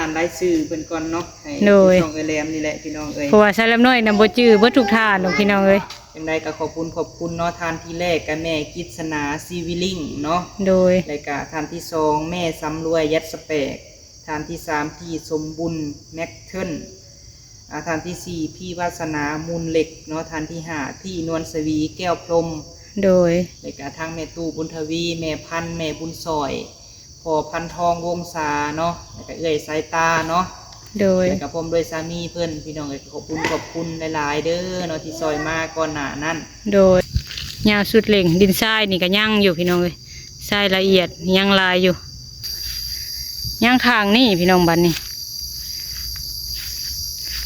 ອ່ານລາຍຊື່ເພິ່ນກ່ອນເນາະ ໃຫ້ ໂດຍ ຊ່ອງເອື້ອຍແຫຼມນີ້ແຫຼະພີ່ນ້ອງເອີຍ ເພາະວ່າສາວແຫຼມນ້ອຍນະບໍ່ຈື່ເບິດທຸກທ່ານດອກພີ່ນ້ອງເອີຍ. ຈັ່ງໃດກໍຂອບຄຸນ ຂອບຄຸນເນາະ ທ່ານທີແລກກໍແມ່ກິດສະໜາ ຊີວິລິງເນາະ ໂດຍ ແລ້ວກໍທ່ານທີສອງ ແມ່ສຳລວຍ ຍັດສະແປກ ທ່ານທີສາມ ພີ່ສົມບຸນ ແມັກເທິນ ອ່າ ທ່ານທີສີ່ ພີ່ວາສະໜາ ມູນເຫຼັກເນາະ ທ່ານທີຫ້າ ພີ່ນວນສະຫວີ ແກ້ວພົມ ໂດຍ ແລ້ວກະທາງແມ່ຕູ້ ບຸນທະວີ ແມ່ພັນ ແມ່ບຸນຊ່ອຍ ພໍ່ພັນທອງ ວົງສາເນາະ ແລ້ວກະເອື້ອຍສາຍຕາເນາະ ໂດຍ ແລ້ວກະພ້ອມດ້ວຍສາມີເພິ່ນ ພີ່ນ້ອງເອີຍ ຂອບຄຸນ ຂອບຄຸນຫຼາຍໆເດີເນາະ ທີ່ຊ່ອຍມາກ່ອນໜ້ານັ້ນ ໂດຍ ຍາວສຸດເຫຼັງ ດິນຊາຍນີ້ກະຍັງຢູ່ພີ່ນ້ອງເອີຍ. ຊາຍລະອຽດຍັງຫຼາຍຢູ່ ຍັງຂ້າງນີ້ພີ່ນ້ອງ ບັດນີ້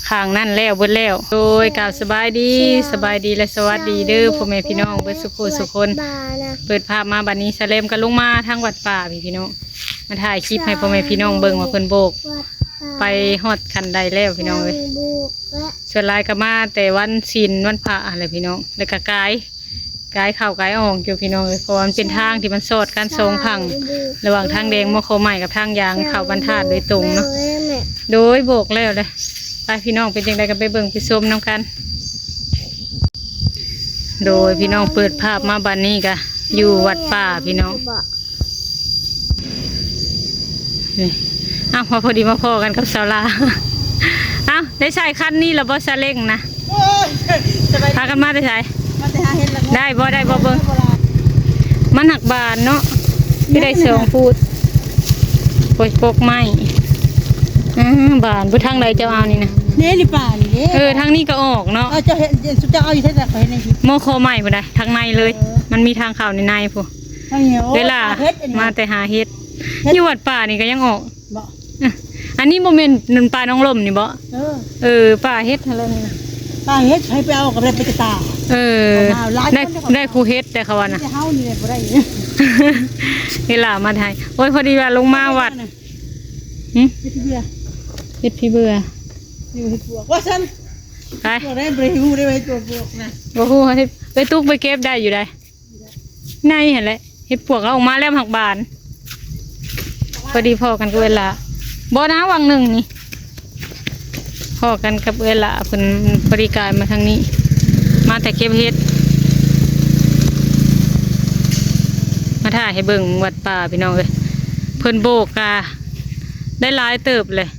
ຂ້າງນັ້ນແລ້ວເບິດແລ້ວ. ໂດຍ ກາບສະບາຍດີ ສະບາຍດີ ແລະ ສະຫວັດດີເດີພໍ່ແມ່ພີ່ນ້ອງເບິດສູ່ຜູ້ສູ່ຄົນ. ເປີດພາບມາບັດນີ້ ສາວແຫຼມກໍລົງມາທາງວັດປ່າພີ່ ພີ່ນ້ອງ ມາຖ່າຍຄລິບໃຫ້ພໍ່ແມ່ພີ່ນ້ອງເບິ່ງວ່າເພິ່ນໂບກໄປຮອດຂັ້ນໃດແລ້ວພີ່ນ້ອງເອີຍ. ສ່ວນຫຼາຍກໍມາແຕ່ວັນສິນວັນພະຫັ້ນແຫຼະພີ່ນ້ອງ ແລ້ວກໍກາຍ ກາຍເຂົ້າກາຍອອກຢູ່ພີ່ນ້ອງເອີຍ ເພາະວ່າມັນເປັນທາງທີ່ມັນສອດກັນສອງຝັ່ງ ລະຫວ່າງທາງແດງມໍ່ຄໍໃໝ່ກັບທາງຢາງເຂົ້າບ້ານທາດໂດຍຕົງເນາະ. ໂດຍ ບອກແລ້ວເດ້ ໄປພີ່ນ້ອງ ເປັນຈັ່ງໃດກໍໄປເບິ່ງໄປຊົມນຳກັນ. ໂດຍ ພີ່ນ້ອງ ເປີດພາບມາບັດນີ້ກະຢູ່ວັດປ່າພີ່ນ້ອງ. ນີ້ ເອົ້າ ພໍ ພໍດີມາພໍ້ກັນກັບສາວລາ. ເອົ້າ ໄດ້ໃສ່ຄັນນີ້ລະບໍ່ ຊາເລັງນະ? ໂອ້ຍ ສະບາຍດີ ພາກັນມາແຕ່ໃສ? ມາແຕ່ຫາເຫັດລະບໍ່? ໄດ້ບໍ່ ໄດ້ບໍ່ ເບິ່ງ ມັນຫັກບານເນາະ ຄືໄດ້ສອງພູດ ໂອ້ຍ ປົກໄມ້ ອື ບານ. ບໍ່ ທາງໃດເຈົ້າເອົານີ້ນະ? ເດ້ ນີ້ປ່ານີ້ເດ້ ເອີ ທາງນີ້ກໍອອກເນາະ. ເອີ ເຈົ້າເຫັນ ເຈົ້າເອົາຢູ່ໃສ? ຂ້ອຍເຫັນໃນຄລິບ ມໍ່ຄໍໃໝ່ພຸ້ນໃດ໋ ທາງໃນເລີຍ ເອີ ມັນມີທາງເຂົ້າໃນໆພຸ້ນ. ທາງນີ້ ໂອ້ ເວລາ ມາແຕ່ຫາເຫັດ ມາແຕ່ຫາເຫັດ ຢູ່ວັດປ່ານີ້ກໍຍັງອອກ. ບໍ່ ອະ ອັນນີ້ບໍ່ແມ່ນປ່າໜອງລົມນີ້ບໍ່? ເອີ ເອີ ປ່າເຫັດຫັ້ນແຫຼະນີ້ນະ ປ່າເຫັດ ໃຜໄປເອົາກໍໄດ້ໄປກະຕາ. ເອີ ໄດ້ ໄດ້ຄູ່ເຫັດແຕ່ເຂົາວ່ານະ ແຕ່ເຮົານີ້ແຫຼະບໍ່ໄດ້. ເວລາມາໄທ ໂອ້ຍ ພໍດີວ່າລົງມາວັດ ຫຶ ເຫັດພີເບືອ ເຫັດພີເບືອ ຢູ່ເຫັດປວກວ່າຊັ້ນ ໄປ ບໍ່ໄດ້ ບໍ່ໄດ້ຮູ້ໄດ້ວ່າເຫັດປວກນະ ບໍ່ຮູ້ ເຫັດ ໄປຕຸກໄປເກັບໄດ້ຢູ່ໃດ. ໃນຫັ້ນແຫຼະ ເຫັດປວກເອົາອອກມາແລ້ວ ມັນຫັກບານ. ພໍດີພໍ້ກັນກັບເອື້ອຍຫຼ້າ ບໍ່ນະ ຫວ່າງໜຶ່ງນີ້ ພໍ້ກັນກັບເອື້ອຍຫຼ້າ ເພິ່ນພໍດີກາຍມາທາງນີ້ ມາແຕ່ເກັບເຫັດ ມາຖ່າຍໃຫ້ເບິ່ງວັດປ່າພີ່ນ້ອງເອີຍ. ເພິ່ນໂບກກະໄດ້ຫຼາຍເຕີບເລີຍ.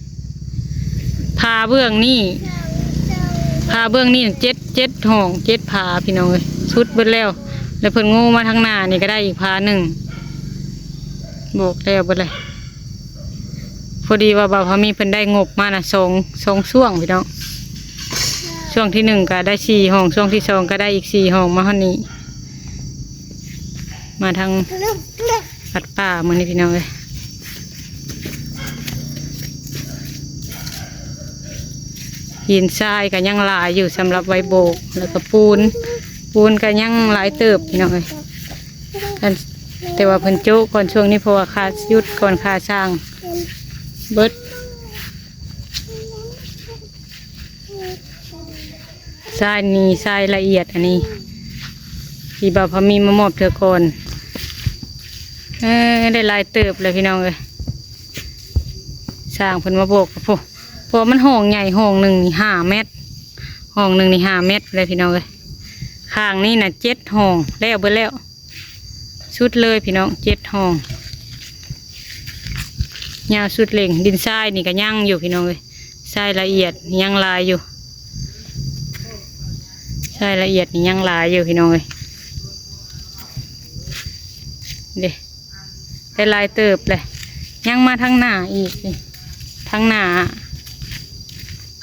ຜາເບື້ອງນີ້ ຜາເບື້ອງນີ້ເຈັດ ເຈັດຫ້ອງ ເຈັດຜາພີ່ນ້ອງເອີຍ ສຸດເບິດແລ້ວ. ແລ້ວເພິ່ນໂງມາທາງໜ້ານີ້ກໍໄດ້ອີກຜາໜຶ່ງ ບອກແລ້ວເບິດເລີຍ. ພໍດີວ່າບ່າວພາມີເພິ່ນໄດ້ງົບມານະ ສອງ ສອງຊ່ວງພີ່ນ້ອງ. ຊ່ວງທີໜຶ່ງກໍໄດ້ສີ່ຫ້ອງ ຊ່ວງທີສອງກໍໄດ້ອີກສີ່ຫ້ອງ ມາຮອດນີ້ ມາທາງ ວັດປ່າມື້ນີ້ພີ່ນ້ອງເອີຍ. ຫີນຊາຍກໍຍັງຫຼາຍຢູ່ສຳລັບໄວ້ໂບກ ແລ້ວກໍປູນ ປູນກໍຍັງຫຼາຍເຕີບພີ່ນ້ອງເອີຍ. ອັນ ແຕ່ວ່າເພິ່ນໂຈະກ່ອນຊ່ວງນີ້ ເພາະວ່າຄ່າຢຸດກ່ອນ ຄ່າສ້າງເບິດ. ຊາຍນີ້ ຊາຍລະອຽດ ອັນນີ້ທີ່ບ່າວພາມີມາມອບເທື່ອກ່ອນ. ເອີ ໄດ້ຫຼາຍເຕີບແລ້ວພີ່ນ້ອງເອີຍ. ຊ່າງເພິ່ນມາໂບກ ໂອ້ ເພາະມັນຫ້ອງໃຫຍ່ ຫ້ອງໜຶ່ງນີ້ຫ້າແມັດ ຫ້ອງໜຶ່ງນີ້ຫ້າແມັດເລີຍພີ່ນ້ອງເອີຍ. ຂ້າງນີ້ນະເຈັດຫ້ອງ ແລ້ວເບິດແລ້ວ ສຸດເລີຍພີ່ນ້ອງ ເຈັດຫ້ອງ ຍາວສຸດເຫຼັງ. ດິນຊາຍນີ້ກໍຍັງຢູ່ພີ່ນ້ອງເອີຍ ຊາຍລະອຽດຍັງຫຼາຍຢູ່ ຊາຍລະອຽດນີ້ຍັງຫຼາຍຢູ່ພີ່ນ້ອງເອີຍ. ເດ້ ໄດ້ຫຼາຍເຕີບເລີຍ ຍັງມາທາງໜ້າອີກນີ້ ທາງໜ້າ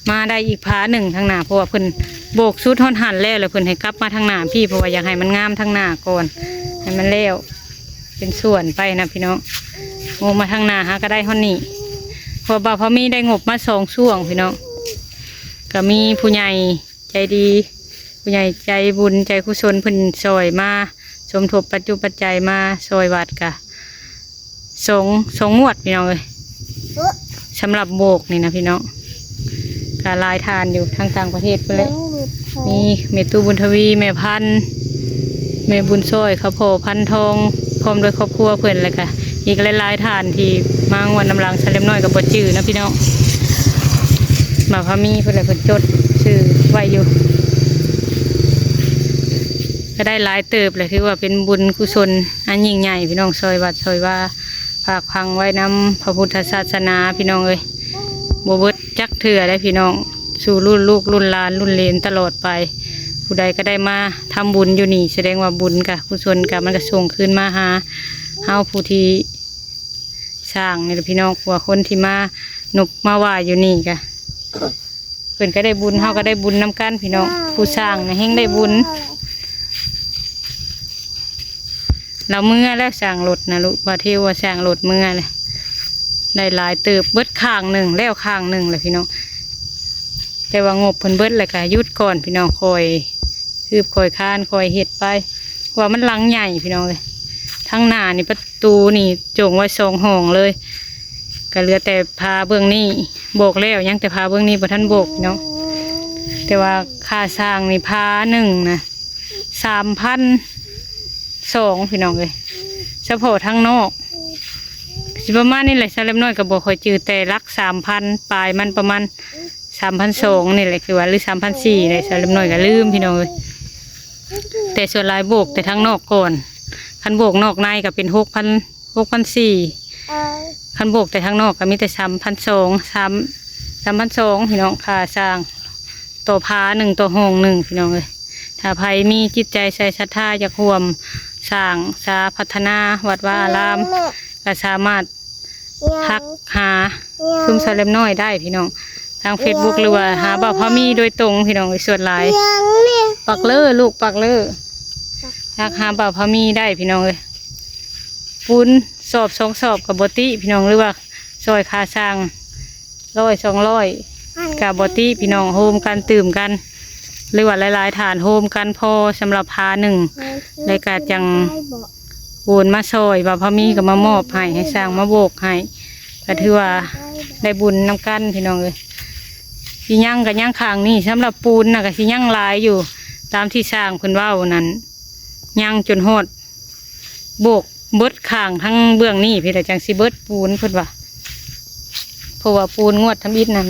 ມາໄດ້ອີກຜາໜຶ່ງທາງໜ້າ ເພາະວ່າເພິ່ນໂບກສຸດຮອດຫັ້ນແລ້ວ ແລ້ວເພິ່ນໃຫ້ກັບມາທາງໜ້າພີ້ ເພາະວ່າຢາກໃຫ້ມັນງາມທາງໜ້າກ່ອນ ໃຫ້ມັນແລ້ວເປັນສ່ວນໄປນະພີ່ນ້ອງ. ໂອ້ ມາທາງໜ້າຫາກໍໄດ້ຮອດນີ້ ເພາະບ່າວພາມີໄດ້ງົບມາສອງຊ່ວງພີ່ນ້ອງ. ກໍມີຜູ້ໃຫຍ່ໃຈດີ ຜູ້ໃຫຍ່ໃຈບຸນໃຈກຸສົນ ເພິ່ນຊ່ອຍມາສົມທົບປັດຈຸປັດໄຈ ມາຊ່ອຍວັດກະ ສອງ ສອງງວດພີ່ນ້ອງເອີຍ. ເອີ ສຳລັບໂບກນີ້ນະພີ່ນ້ອງ ກະຫຼາຍທ່ານຢູ່ ທາງຕ່າງປະເທດພຸ້ນແຫຼະ. ຍັງຫຼຸດໄປ ມີແມ່ຕູ້ບຸນທະວີ ແມ່ພັນ ແມ່ບຸນຊ່ອຍ ເຂົາພໍ່ພັນທອງ ພ້ອມດ້ວຍຄອບຄົວເພິ່ນ ແລ້ວກະອີກຫຼາຍໆທ່ານທີ່ມ ອ້າງວ່ານຳຫຼັງສາວເລັບນ້ອຍກໍບໍ່ຈື່ນະພີ່ນ້ອງ. ບ່າວພາມີເພິ່ນລະເພິ່ນຈົດຊື່ໄວ້ຢູ່. ກໍໄດ້ຫຼາຍເຕີບແຫຼະ ຖືວ່າເປັນບຸນກຸສົນອັນຍິ່ງໃຫຍ່ພີ່ນ້ອງ, ຊ່ອຍວັດຊ່ອຍວາ ຝາກຝັງໄວ້ນຳພະພຸດທະສາສະໜາພີ່ນ້ອງເອີຍ. ບໍ່ເບິດຈັກເທື່ອເດ້ພີ່ນ້ອງ, ສູ່ລຸ້ນລູກລຸ້ນຫຼານລຸ້ນເຫຼນຕະຫຼອດໄປ. ຜູ້ໃດກໍໄດ້ມາທຳບຸນຢູ່ນີ້ ສະແດງວ່າບຸນກະ ກຸສົນກະ ມັນກະສົ່ງຄືນມາຫາເຮົາຜູ້ທີ່ສ້າງນີ້ລະພີ່ນ້ອງ. ເພາະວ່າຄົນທີ່ມານົບມາໄຫວ້ຢູ່ນີ້ກະ ເພິ່ນກໍໄດ້ບຸນ ເຮົາກໍໄດ້ບຸນນຳກັນພີ່ນ້ອງ. ຜູ້ສ້າງນະແຮ່ງໄດ້ບຸນ. ລາວເມືອແລ້ວ ສ້າງລົດນະລູກ ວ່າເທວວ່າສ້າງລົດເມືອແລ້ວ. ໄດ້ຫຼາຍເຕີບ ເບິດຂ້າງໜຶ່ງ ແລ້ວຂ້າງໜຶ່ງແຫຼະພີ່ນ້ອງ. ແຕ່ວ່າງົບເພິ່ນເບິດແລ້ວກໍຢຸດກ່ອນພີ່ນ້ອງ, ຄ່ອຍຄືບຄ່ອຍຄານຄ່ອຍເຮັດໄປ ເພາະວ່າມັນຫຼັງໃຫຍ່ພີ່ນ້ອງເອີຍ. ທາງໜ້ານີ້ປະຕູນີ້ຈົງໄວ້ສອງຫ້ອງເລີຍ, ກໍເຫຼືອແຕ່ຝາເບື້ອງນີ້ ໂບກແລ້ວ ຍັງແຕ່ຝາເບື້ອງນີ້ບໍ່ທັນໂບກພີ່ນ້ອງ. ແຕ່ວ່າຄ່າສ້າງນີ້ຝາໜຶ່ງນະ ສາມພັນສອງພີ່ນ້ອງເອີຍ, ສະເພາະທາງນອກ. ຊິປະມານນີ້ແຫຼະ ສາວເລັບນ້ອຍກໍບໍ່ຄ່ອຍຈື່ ແຕ່ຫຼັກສາມພັນປາຍ ມັນປະມານສາມພັນສອງນີ້ແຫຼະ ຄືວ່າ ຫຼື ສາມພັນສີ່ນີ້ແຫຼະ ສາວເລັບນ້ອຍກໍລືມພີ່ນ້ອງເອີຍ. ແຕ່ສ່ວນຫຼາຍໂບກແຕ່ທາງນອກກ່ອນ, ຄັນໂບກນອກໃນກໍເປັນຫົກພັນ ຫົກພັນສີ່, ຄັນໂບກແຕ່ທາງນອກກໍມີແຕ່ສາມພັນສອງ ສາມ ສາມພັນສອງພີ່ນ້ອງ ຄ່າສ້າງ ຕໍ່ຝາໜຶ່ງ ຕໍ່ຫ້ອງໜຶ່ງພີ່ນ້ອງເອີຍ. ຖ້າໃຜມີຈິດໃຈໃສ່ສັດທາຢາກຮ່ວມສ້າງສາພັດທະນາວັດວາອາລາມ ກໍສາມາດທັກຫາຊຸມສາວເລັບນ້ອຍໄດ້ພີ່ນ້ອງ, ທາງເຟສບຸກ ຫຼືວ່າຫາບ່າວພາມີໂດຍຕົງພີ່ນ້ອງເອີຍ. ສ່ວນຫຼາຍປັກເລີລູກ ປັກເລີ ທັກຫາບ່າວພາມີໄດ້ພີ່ນ້ອງເອີຍ. ປູນສອບສອງສອບກໍບໍ່ຕິພີ່ນ້ອງ, ຫຼືວ່າຊ່ອຍຄ່າສ້າງ ຮ້ອຍ ສອງຮ້ອຍ ກໍບໍ່ຕິພີ່ນ້ອງ, ໂຮມກັນຕື່ມກັນ ຫຼືວ່າຫຼາຍໆທ່ານໂຮມກັນພໍສຳລັບຝາໜຶ່ງ ແລ້ວກໍຈັ່ງໂອນມາຊ່ອຍ ວ່າພໍມີກໍມາມອບໃຫ້ ໃຫ້ຊ່າງມາໂບກໃຫ້ ກໍຖືວ່າໄດ້ບຸນນຳກັນພີ່ນ້ອງເອີຍ. ຊິຍັງກໍຍັງຂ້າງນີ້, ສຳລັບປູນນະກໍຊິຍັງຫຼາຍຢູ່ ຕາມທີ່ຊ່າງເພິ່ນເວົ້ານັ້ນ, ຍັງຈົນຮອດ ໂບກເບິດຂ້າງທາງເບື້ອງນີ້ພີ້ແຫຼະ ຈັ່ງຊິເບິດປູນເພິ່ນວ່າ, ເພາະວ່າປູນງວດທຳອິດນັ້ນ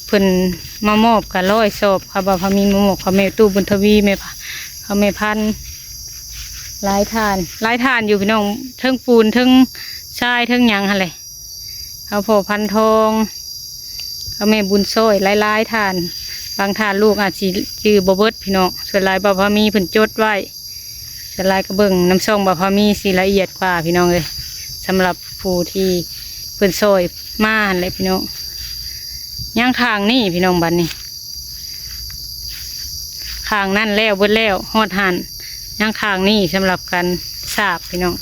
ເພິ່ນມາມອບກະຮ້ອຍສອບ, ຄ່າບ່າວພາມີມາມອບ ຄ່າແມ່ຕູ້ບຸນທະວີ ແມ່ພະ ຄ່າແມ່ພັນ ຫຼາຍທ່ານ ຫຼາຍທ່ານຢູ່ພີ່ນ້ອງ, ເທິງປູນ ເທິງຊາຍ ເທິງຫຍັງຫັ້ນແຫຼະ. ເຮົາພໍ່ພັນທອງ ເຮົາແມ່ບຸນຊ່ອຍ ຫຼາຍໆທ່ານ, ບາງທ່ານລູກອາດຊິຈື່ບໍ່ເບິດພີ່ນ້ອງ, ສ່ວນຫຼາຍບ່າວພາມີເພິ່ນຈົດໄວ້, ສ່ວນຫຼາຍກໍເບິ່ງນຳຊ່ອງບ່າວພາມີຊິລະອຽດກວ່າພີ່ນ້ອງເອີຍ, ສຳລັບຜູ້ທີ່ເພິ່ນຊ່ອຍມາຫັ້ນແຫຼະພີ່ນ້ອງ. ຍັງຂ້າງນີ້ພີ່ນ້ອງ, ບັດນີ້ ຂ້າງນັ້ນແລ້ວເບິດແລ້ວ ຮອດຫັ້ນ, ຍັງຂ້າງນີ້ສຳລັບການສາບພີ່ນ້ອງ.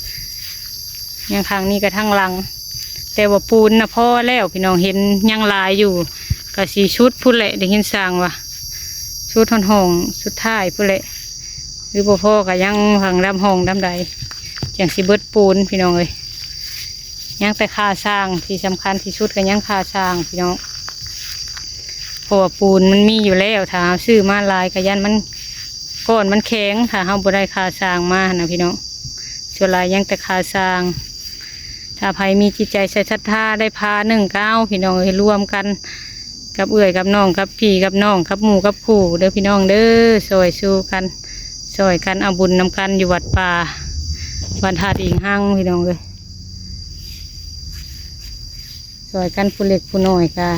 ຍັງຂ້າງນີ້ກະທາງຫຼັງ, ແຕ່ວ່າປູນນະພໍແລ້ວພີ່ນ້ອງ, ເຫັນຍັງຫຼາຍຢູ່ ກະຊິສຸດພຸ້ນແຫຼະ, ໄດ້ຍິນຊ່າງວ່າສຸດຮອດຫ້ອງສຸດທ້າຍພຸ້ນແຫຼະ, ຫຼືບໍ່ພໍກະຍັງຫວ່າງດຳຫ້ອງດຳໃດ ຈັ່ງຊິເບິດປູນພີ່ນ້ອງເອີຍ. ຍັງແຕ່ຄ່າຊ່າງ, ທີ່ສຳຄັນທີ່ສຸດກໍຍັງຄ່າຊ່າງພີ່ນ້ອງ, ເພາະວ່າປູນມັນມີຢູ່ແລ້ວ, ຖ້າເຮົາຊື້ມາຫຼາຍກໍຢ້ານມັນ ກ້ອນມັນແຂງ, ຖ້າເຮົາບໍ່ໄດ້ຄ່າຊ່າງມານະພີ່ນ້ອງ, ສ່ວນຫຼາຍຍັງແຕ່ຄ່າຊ່າງ. ຖ້າໃຜມີຈິດໃຈໃສ່ສັດທາໄດ້ພາໜຶ່ງກໍເອົາພີ່ນ້ອງເອີຍ, ລວມກັນ ກັບເອື້ອຍກັບນ້ອງ ກັບພີ່ກັບນ້ອງ ກັບໝູ່ກັບຄູ່ເດີພີ່ນ້ອງເດີ, ຊ່ອຍສູ່ກັນ ຊ່ອຍກັນເອົາບຸນນຳກັນຢູ່ວັດປ່າ ວັດທາດອີງຮັງພີ່ນ້ອງເອີຍ, ຊ່ອຍກັນຜູ້ເລັກຜູ້ນ້ອຍກະ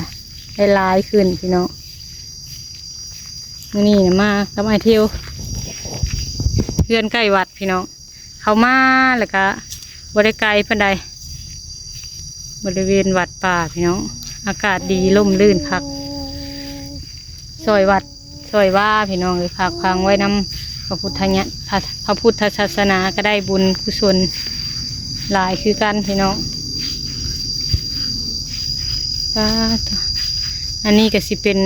ໄດ້ຫຼາຍຂຶ້ນພີ່ນ້ອງ. ມື້ນີ້ນະມາກັບອ້າຍທິວ ເຮືອນໃກ້ວັດພີ່ນ້ອງ. ເຂົ້າມາແລ້ວກະບໍ່ໄດ້ໄກປານໃດ, ບໍລິເວນວັດປ່າພີ່ນ້ອງ, ອາກາດດີ ລົມລື່ນຄັກ. ຊ່ອຍວັດຊ່ອຍວາພີ່ນ້ອງເອີຍ, ຝາກຝັງໄວ້ນຳພະພຸດທະຍະ ພະ ພະພຸດທະສາສະໜາ ກໍໄດ້ບຸນກຸສົນຫຼາຍຄືກັນພີ່ນ້ອງ. ສາທຸ. ອັນນີ້ກໍຊິເປັນ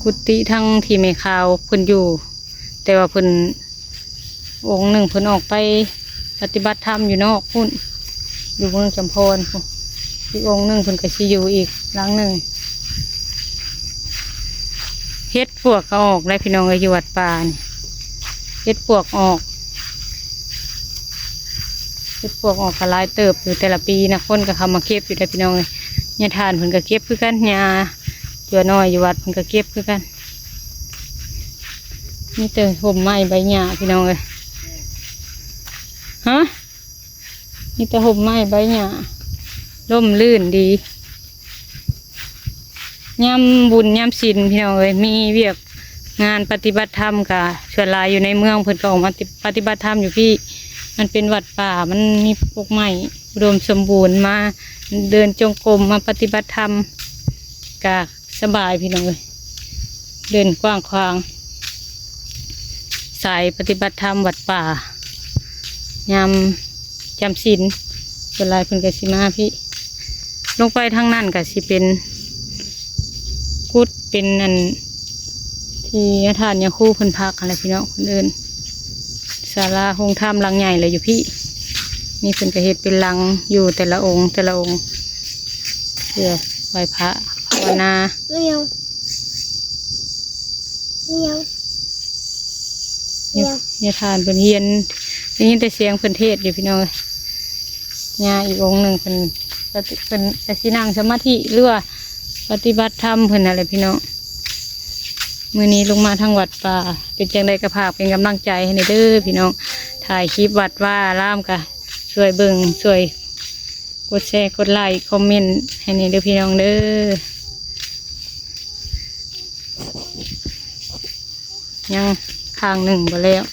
ກຸຕິທາງທີ່ແມ່ຂາວເພິ່ນຢູ່, ແຕ່ວ່າເພິ່ນ ອົງໜຶ່ງເພິ່ນອອກໄປປະຕິບັດທຳຢູ່ນອກພຸ້ນ ຢູ່ເມືອງຈຳພອນພຸ້ນ, ອີກອົງໜຶ່ງເພິ່ນກໍຊິຢູ່ອີກຫຼັງໜຶ່ງ. ເຫັດປວກກໍອອກໄດ້ພີ່ນ້ອງເອີຍ, ຢູ່ວັດປ່ານີ້ ເຫັດປວກອອກ, ອ ເກັບພວກອອກກໍຫຼາຍເຕີບຢູ່ແຕ່ລະປີນະ ຄົນກໍເຂົ້າມາເກັບຢູ່ເດ້ພີ່ນ້ອງເອີຍ. ຍາທ່ານເພິ່ນກໍເກັບຄືກັນ ຍາຕົວນ້ອຍຢູ່ວັດເພິ່ນກໍເກັບຄືກັນ. ມີແຕ່ຮົ່ມໄມ້ໃບຫຍ້າພີ່ນ້ອງເອີຍ. ຮະ? ມີແຕ່ຮົ່ມໄມ້ໃບຫຍ້າ ຮົ່ມລື່ນດີ. ຍາມບຸນຍາມສິນພີ່ນ້ອງເອີຍ ມີວຽກງານປະຕິບັດທຳ ກະສ່ວນຫຼາຍຢູ່ໃນເມືອງ ເພິ່ນກໍອອກມາປະຕິບັດທຳຢູ່ພີ້. ມັນເປັນວັດປ່າ ມັນມີພວກໄມ້ອຸດົມສົມບູນ ມາເດີນຈົງກົມ ມາປະຕິບັດທຳ ກະ ສະບາຍພີ່ນ້ອງເອີຍ ເດີນກວ້າງຂວາງ ສາຍປະຕິບັດທຳວັດປ່າ ຍາມຈຳສິນ ສ່ວນຫຼາຍເພິ່ນກໍຊິມາພີ້. ລົງໄປທາງນັ້ນກໍຊິເປັນກຸດ ເປັນອັນທີ່ຍາທ່ານຍາຄູເພິ່ນພັກຫັ້ນແຫຼະພີ່ນ້ອງ ເພິ່ນເອີ້ນສາລາໂຮງທຳຫຼັງໃຫຍ່ແຫຼະຢູ່ພີ້. ນີ້ເພິ່ນກໍເຮັດເປັນຫຼັງຢູ່ແຕ່ລະອົງ ແຕ່ລະອົງ ເພື່ອໄຫວ້ພະພາວະນາ. ແມ່ນຫຍັງ? ແມ່ນຫຍັງ? ແມ່ນຫຍັງ? ຍາທ່ານເພິ່ນຮຽນ ໄດ້ຍິນແຕ່ສຽງເພິ່ນເທດຢູ່ພີ່ນ້ອງເອີຍ. ຍາອີກອົງໜຶ່ງເພິ່ນ ເພິ່ນກໍຊິນັ່ງສະມາທິ ຫຼືວ່າປະຕິບັດທຳເພິ່ນຫັ້ນແຫຼະພີ່ນ້ອງ. ມື້ນີ້ລົງມາທາງວັດປ່າ ເປັນຈັ່ງໃດກໍຝາກເປັນກຳລັງໃຈໃຫ້ແດ່ເດີພີ່ນ້ອງ. ຖ່າຍຄລິບວັດວາອາລາມກໍຊ່ວຍເບິ່ງ ຊ່ວຍ ກົດແຊ ກົດໄລ ຄອມເມັນໃຫ້ແດ່ເດີພີ່ນ້ອງເດີ. ຍັງຂ້າງໜຶ່ງບໍ່ແລ້ວ.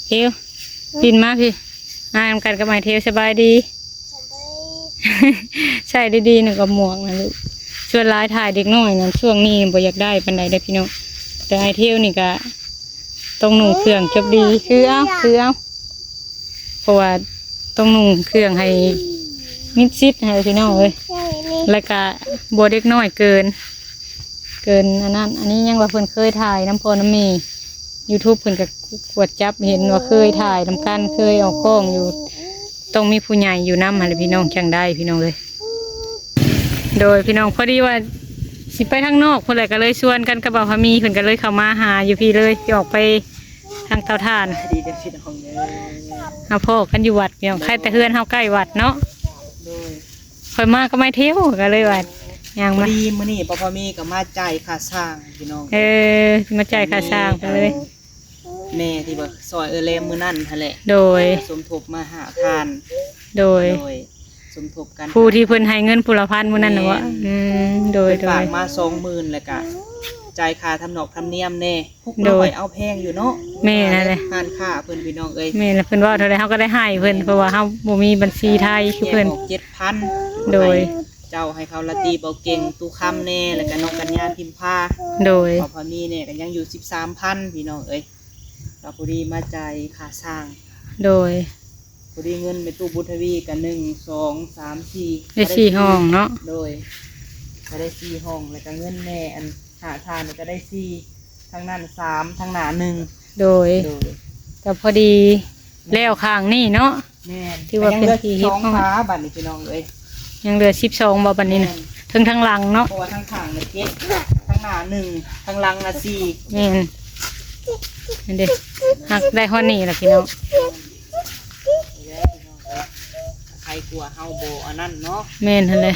ເທວ ປິ່ນມາພີ້ ມານຳກັນກັບອ້າຍເທວ. ສະບາຍດີ. ສະບາຍ. ໃສ່ດີໆ ໜຶ່ງກັບໝວກນະລູກ. ສ່ວນຫຼາຍຖ່າຍເດັກນ້ອຍນັ້ນ ຊ່ວງນີ້ບໍ່ຢາກໄດ້ປານໃດເດ້ພີ່ນ້ອງ ແຕ່ອ້າຍເທວນີ້ກະ ຕ້ອງນຸ່ງເຄື່ອງຈົບດີ ຄືເອົາ ຄືເອົາ ເພາະວ່າຕ້ອງນຸ່ງເຄື່ອງໃຫ້ມິດຊິດຫັ້ນແຫຼະພີ່ນ້ອງເອີຍ. ແລ້ວກະບໍ່ເດັກນ້ອຍເກີນ ເກີນອັນນັ້ນ. ອັນນີ້ຍັງວ່າເພິ່ນເຄີຍຖ່າຍນຳພໍ່ນຳແມ່ YouTube ເພິ່ນກະກວດຈັບເຫັນວ່າເຄີຍຖ່າຍນຳກັນ ເຄີຍອອກກ້ອງຢູ່ ຕ້ອງມີຜູ້ໃຫຍ່ຢູ່ນຳຫັ້ນແຫຼະພີ່ນ້ອງ ຈັ່ງໄດ້ພີ່ນ້ອງເອີຍ. ໂດຍພີ່ນ້ອງ ພໍດີວ່າຊິໄປທາງນອກພຸ້ນແຫຼະ ກໍເລີຍຊວນກັນກັບບ່າວພາມີ ເພິ່ນກໍເລີຍເຂົ້າມາຫາຢູ່ພີ້ເລີຍ ຊິອອກໄປທາງເຕົາຖ່ານ. ດີເດີພີ່ນ້ອງເດີ ເຮົາພໍ້ກັນຢູ່ວັດພີ່ນ້ອງ ໃກ້ແຕ່ເຮືອນເຮົາໃກ້ວັດເນາະ. ໂດຍ ຂ້ອຍມາກໍມາທ່ຽວ ກໍເລີຍວ່າຍ່າງມາ. ພໍດີມື້ນີ້ບ່າວພາມີກໍມາຈ່າຍຄ່າສ້າງພີ່ນ້ອງ. ເອີ ມາຈ່າຍຄ່າສ້າງເພິ່ນເລີຍ. ແມ່ທີ່ວ່າຊ່ອຍເອື້ອຍແລມມື້ນັ້ນຫັ້ນແຫຼະ. ໂດຍ ສົມທົບມາຫ້າພັນ. ໂດຍ ໂດຍ ສົມທົບກັນ ຜູ້ທີ່ເພິ່ນໃຫ້ເງິນຜູ້ລະພັນມື້ນັ້ນນະບໍ? ແມ່ນ ອືມ ໂດຍ ເພິ່ນ ໂດຍ ຝາກມາສອງໝື່ນ ແລ້ວກະຈ່າຍຄ່າທຳນອກທຳນຽມແດ່. ຫົກຮ້ອຍ ເອົາແພງຢູ່ເນາະ. ແມ່ນຫັ້ນແຫຼະ ຮ້ານຄ້າເພິ່ນພີ່ນ້ອງເອີຍ. ແມ່ນລະ ເພິ່ນເວົ້າເທົ່າໃດເຮົາກໍໄດ້ໃຫ້ເພິ່ນ ເພາະວ່າເຮົາບໍ່ມີບັນຊີໄທຄືເພິ່ນ. ແຍກອອກເຈັດພັນ. ໂດຍ ໃຫ້ເຈົ້າ ໃຫ້ເຂົາລາຕີ ເບົາເກັ່ງ ຕູ້ຄຳແດ່ ແລ້ວກະນ້ອງກັນຍາ ພິມພາ. ໂດຍ ເພາະພາມີແດ່ກໍຍັງຢູ່ສິບສາມພັນພີ່ນ້ອງເອີຍ. ກໍພໍດີມາຈ່າຍຄ່າສ້າງ. ໂດຍ ພໍດີເງິນແມ່ຕູ້ບຸນທະວີກໍ ໜຶ່ງ ສອງ ສາມ ສີ່ ໄດ້ສີ່ຫ້ອງເນາະ. ໂດຍ ກໍໄດ້ສີ່ຫ້ອງ ແລ້ວກໍເງິນແມ່ອັນຫ້າທ່ານນີ້ກໍໄດ້ສີ່ ທາງນັ້ນສາມ ທາງໜ້າໜຶ່ງ. ໂດຍ ໂດຍ ກໍພໍດີແລ້ວຂ້າງນີ້ເນາະ. ແມ່ນ ຖືວ່າເປັນທີ່ເຮັດຮອດ. ຍັງເຫຼືອສິບສອງຝາບັດນີ້ພີ່ນ້ອງເອີຍ. ຍັງເຫຼືອສິບສອງບໍ່ບັດນີ້ນະ? ແມ່ນ ເທິງທາງຫຼັງເນາະ. ເພາະວ່າທາງຂ້າງນະເຈັດ ທາງໜ້າໜຶ່ງ ທາງຫຼັງນະສີ່. ແມ່ນ ນັ້ນເດ້ ຫາກໄດ້ຮອດນີ້ລະພີ່ນ້ອງ. ໃຄກວ່າເຮົາບໍ່ອັນນັ້ນເນາະ. ແມ່ນຫັ້ນແຫຼະ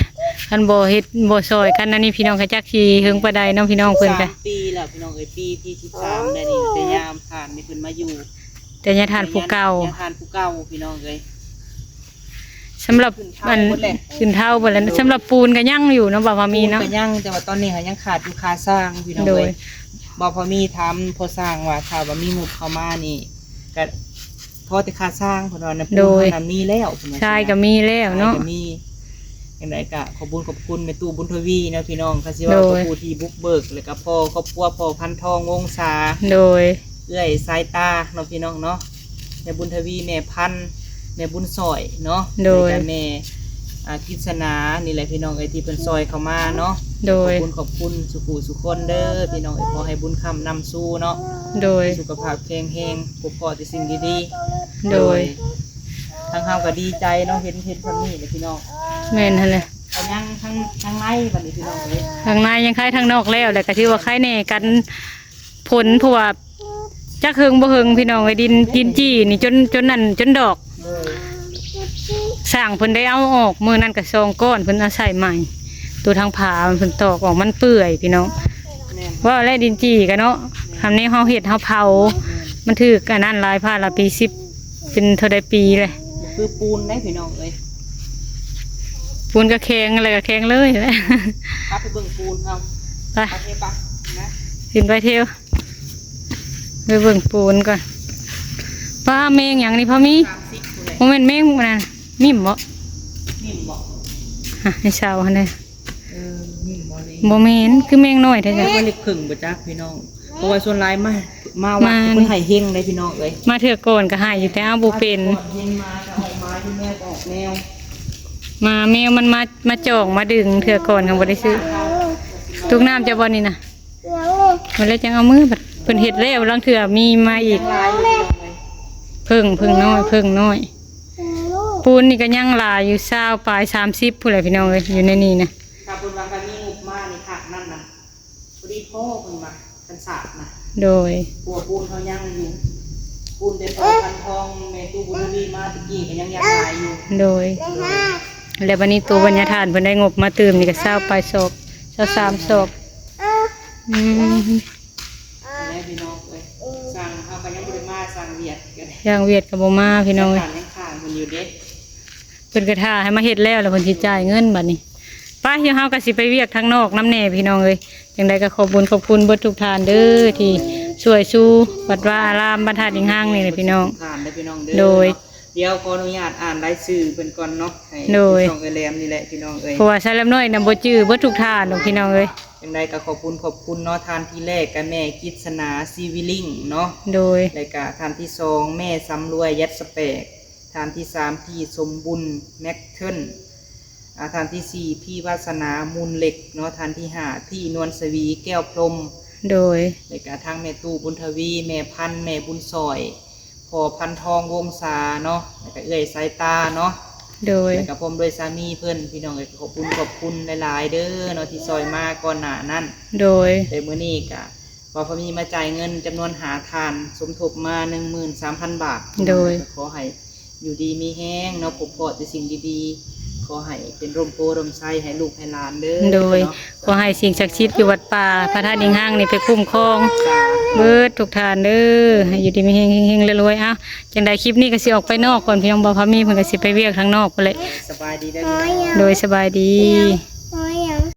ຄັນບໍ່ເຮັດບໍ່ຊ່ອຍກັນອັນນີ້ ພີ່ນ້ອງກໍຈັກຊິເຫິງປານໃດເນາະ. ພີ່ນ້ອງເພິ່ນກໍສາມປີແລ້ວພີ່ນ້ອງເອີຍ ປີທີສິບສາມແລ້ວນີ້ ແຕ່ຍາມທ່ານນີ້ເພິ່ນມາຢູ່ ແຕ່ຍາທ່ານຜູ້ເກົ່າ ຍາທ່ານຜູ້ເກົ່າພີ່ນ້ອງເອີຍ. ສຳລັບອັນ ຂຶ້ນເທົາເບິດແລ້ວ ສຳລັບປູນກໍຍັງຢູ່ເນາະ ບ່າວພາມີເນາະ. ປູນກໍຍັງ ແຕ່ວ່າຕອນນີ້ຫາຍັງຂາດຢູ່ຄ່າສ້າງພີ່ນ້ອງເອີຍ. ໂດຍ ບ່າວພາມີຖາມພໍ່ຊ່າງວ່າ ຖ້າວ່າມີງົບເຂົ້າມານີ້ ກະພໍແຕ່ຄ່າສ້າງ ເພິ່ນວ່ານະ. ໂດຍ ປູນເຮົານະມີແລ້ວ ເພິ່ນວ່າ ຊາຍກໍມີແລ້ວເນາະ ຊາຍກໍມີ. ຈັ່ງໃດກໍຂອບບຸນຂອບຄຸນແມ່ຕູ້ບຸນທະວີເນາະພີ່ນ້ອງ ຄັນຊິເວົ້າ ໂດຍ ກໍຜູ້ທີ່ບຸກເບີກ ແລ້ວກໍພໍ່ຄອບຄົວ ພໍ່ພັນທອງ ວົງສາ. ໂດຍ ເອື້ອຍສາຍຕາເນາະພີ່ນ້ອງເນາະ ແມ່ບຸນທະວີ ແມ່ພັນ ແມ່ບຸນສອຍເນາະ. ໂດຍ ແລ້ວກໍແມ່ ອ່າ ກິດສະໜານີ້ແຫຼະພີ່ນ້ອງເອີຍ ທີ່ເພິ່ນຊ່ອຍເຂົ້າມາເນາະ. ໂດຍ ຂອບຄຸນຂອບຄຸນສູ່ຜູ້ສູ່ຄົນເດີພີ່ນ້ອງເອີຍ. ຂໍໃຫ້ບຸນຄ້ຳນຳຊູເນາະ. ໂດຍ ສຸຂະພາບແຂງແຮງ ພົບພໍ້ແຕ່ສິ່ງດີໆ. ໂດຍ ໂດຍ ທາງເຮົາກໍດີໃຈເນາະ ເຫັນ ເຫັນສ່ຳນີ້ແຫຼະພີ່ນ້ອງ. ແມ່ນຫັ້ນແຫຼະ ກໍຍັງທາງ ທາງໃນບັດນີ້ພີ່ນ້ອງເອີຍ ທາງໃນຍັງໄຄ ທາງນອກແລ້ວ ແລ້ວກໍຖືວ່າໄຄແດ່ກັນ ຝົນ ເພາະວ່າຈ ຈັກເຫິງບໍ່ເຫິງພີ່ນ້ອງເອີຍ ດິນ ດິນຈີ່ນີ້ຈົນ ຈົນນັ້ນ ຈົນດອກ. ຊ່າງເພິ່ນໄດ້ເອົາອອກ ມື້ນັ້ນກໍສອງກ້ອນ ເພິ່ນເອົາໃສ່ໃໝ່ ຕົວທາງຜາເພິ່ນຕອກອອກ ມັນເປື່ອຍພີ່ນ້ອງ. ແມ່ນ ເວົ້າແລ້ວດິນຈີ່ກະເນາະ ແມ່ນ ຄຳນີ້ເຮົາເຮັດເຮົາເຜົາ ແມ່ນ ມັນຖືກອັນນັ້ນຫຼາຍ ພາລະປີສິບ ເປັນເທົ່າໃດປີເລີຍ ຄືປູນໄດ໋ພີ່ນ້ອງເອີຍ. ປູນກໍແຂງ ແລ້ວກໍແຂງເລີຍແຫຼະ. ພາໄປເບິ່ງປູນເຮົາ ໄປ ໄປເທປະນະ ຂຶ້ນໄປເທວ ໄປເບິ່ງປູນກ່ອນ. ປ້າ ແມງຫຍັງນີ້ ພໍມີ ສາມສິບພຸ້ນແຫຼະ ບໍ່ແມ່ນແມງນັ້ນ ມິ້ມບໍ່? ມິ້ມບໍ່? ຮະ ໃຫ້ເຊົາຫັ້ນແຫຼະ. ເອີ ມິ້ມບໍ່ນີ້? ບໍ່ແມ່ນ ຄືແມງນ້ອຍແທ້ ເອີ ວ່າເລັກເຜິ້ງບໍ່ຈັກພີ່ນ້ອງ ເພາະວ່າສ່ວນຫຼາຍມາ ມາວັດ ມາ ເພິ່ນໃຫ້ເຮັງເດ້ພີ່ນ້ອງເອີຍ. ມາເທື່ອກ່ອນກໍໃຫ້ຢູ່ ແຕ່ເຮົາບໍ່ເປັນ ມາເທື່ອກ່ອນເຫັນມາກໍອອກມາ ຢູ່ແມວກໍອອກແມວ ມາແມວມັນມາ ມາຈ່ອງມາດຶງ ເທື່ອກ່ອນກໍບໍ່ໄດ້ຊື້. ຕຸກນ້ຳຈະບໍ່ນີ້ນະ? ມາແລ້ວຈັ່ງເອົາມື ບັດເພິ່ນເຮັດແລ້ວ ລາງເທື່ອມີມາອີກ ເຜິ້ງ ເຜິ້ງນ້ອຍ ເຜິ້ງນ້ອຍ. ປູນນີ້ກໍຍັງຫຼາຍຢູ່ ຊາວປາຍ ສາມສິບ ພຸ້ນແຫຼະພີ່ນ້ອງເອີຍ ຢູ່ໃນນີ້ນະ. ຖ້າເພິ່ນວ່າຄັນມີງົບມານີ້ ຄັກນັ້ນນະ ພໍດີພໍເພິ່ນວ່າ ຄັນສາດນະ. ໂດຍ ເພາະວ່າປູນເຮົາຍັງຢູ່ ປູນແຕ່ຕອນພັນທອງແມ່ຕູ້ບຸນທະວີມາແຕ່ກີ້ກໍຍັງຢາກຫຼາຍຢູ່. ໂດຍ ແລ້ວບັດນີ້ຕູ້ບັນຍາທານເພິ່ນໄດ້ງົບມາຕື່ມນີ້ກໍ ຊາວປາຍສອບ ຊາວສາມສອບ. ອືມ ແລ້ວພີ່ນ້ອງເອີຍ ຊ່າງເຮົາກໍຍັງບໍ່ໄດ້ມາ ຊ່າງວຽດກໍໄດ້ ຊ່າງວຽດກໍບໍ່ມາພີ່ນ້ອງເອີຍ ຍັງຄ້າງເພິ່ນຢູ່ເດ້. ເພິ່ນກໍຖ້າໃຫ້ມາເຮັດແລ້ວ ແລ້ວເພິ່ນຊິຈ່າຍເງິນບັດນີ້. ໄປ ດຽວເຮົາກໍຊິໄປວຽກທາງນອກນຳແດ່ພີ່ນ້ອງເອີຍ. ຈັ່ງໃດກໍຂອບບຸນຂອບຄຸນເບິດທຸກທ່ານເດີ ທີ່ຊ່ວຍຊູວັດວາອາລາມບ້ານທາດອີງຮັງນີ້ແຫຼະພີ່ນ້ອງ. ທ່ານເດີພີ່ນ້ອງເດີ ໂດຍ ເນາະ ດຽວຂໍອະນຸຍາດອ່ານລາຍຊື່ເພິ່ນກ່ອນເນາະ ໃຫ້ ໂດຍ ພີ່ນ້ອງເອີຍ ແຫຼມນີ້ແຫຼະພີ່ນ້ອງເອີຍ ເພາະວ່າສາວແຫຼມນ້ອຍນະບໍ່ຈື່ເບິດທຸກທ່ານດອກພີ່ນ້ອງເອີຍ. ຈັ່ງໃດກໍຂອບບຸນຂອບຄຸນເນາະ ທ່ານທີແລກກໍແມ່ກິດສະໜາ ຊີວິລິງເນາະ ໂດຍ ແລ້ວກໍທ່ານທີສອງ ແມ່ສຳລວຍ ຍັດສະແປກ ທ່ານທີສາມ ພີ່ສົມບຸນ ແມັກເທິນ ອ່າ ທ່ານທີສີ່ ພີ່ວາສະໜາ ມູນເຫຼັກເນາະ ທ່ານທີຫ້າ ພີ່ນວນສະຫວີ ແກ້ວພົມ ໂດຍ ແລ້ວກະທາງແມ່ຕູ້ບຸນທະວີ ແມ່ພັນ ແມ່ບຸນສອຍ ພໍ່ພັນທອງ ວົງສາເນາະ ແລ້ວກະເອື້ອຍສາຍຕາເນາະ ໂດຍ ແລ້ວກະພ້ອມດ້ວຍສາມີເພິ່ນ ພີ່ນ້ອງເອີຍ ຂອບຄຸນຂອບຄຸນຫຼາຍໆເດີເນາະ ທີ່ຊ່ອຍມາກ່ອນໜ້ານັ້ນ ໂດຍ ແຕ່ມື້ນີ້ກະ ບ່າວພາມີມາຈ່າຍເງິນຈຳນວນຫ້າທ່ານ ສົມທົບມາໜຶ່ງໝື່ນສາມພັນບາດ ໂດຍ ຂໍໃຫ້ຢູ່ດີມີແຮງເນາະ ພົບພໍ້ແຕ່ສິ່ງດີໆ ຂໍໃຫ້ເປັນຮົ່ມໂພຮົ່ມໄຊໃຫ້ລູກໃຫ້ຫຼານເດີ ໂດຍ ເນາະ ຂໍໃຫ້ສິ່ງສັກສິດຢູ່ວັດປ່າພະທາດອີງຮັງນີ້ໄປຄຸ້ມຄອງ ສາທຸ ເບິດທຸກທ່ານເດີ ໃຫ້ຢູ່ດີມີແຮງ ເຮັງໆ ລວຍໆ. ເອົ້າ ຈັ່ງໃດຄລິບນີ້ກໍຊິອອກໄປນອກກ່ອນ ພີ່ນ້ອງ ບ່າວພາມີເພິ່ນກໍຊິໄປວຽກທາງນອກພຸ້ນແຫຼະ ສະບາຍດີເດີ ໂດຍ ສະບາຍດີ.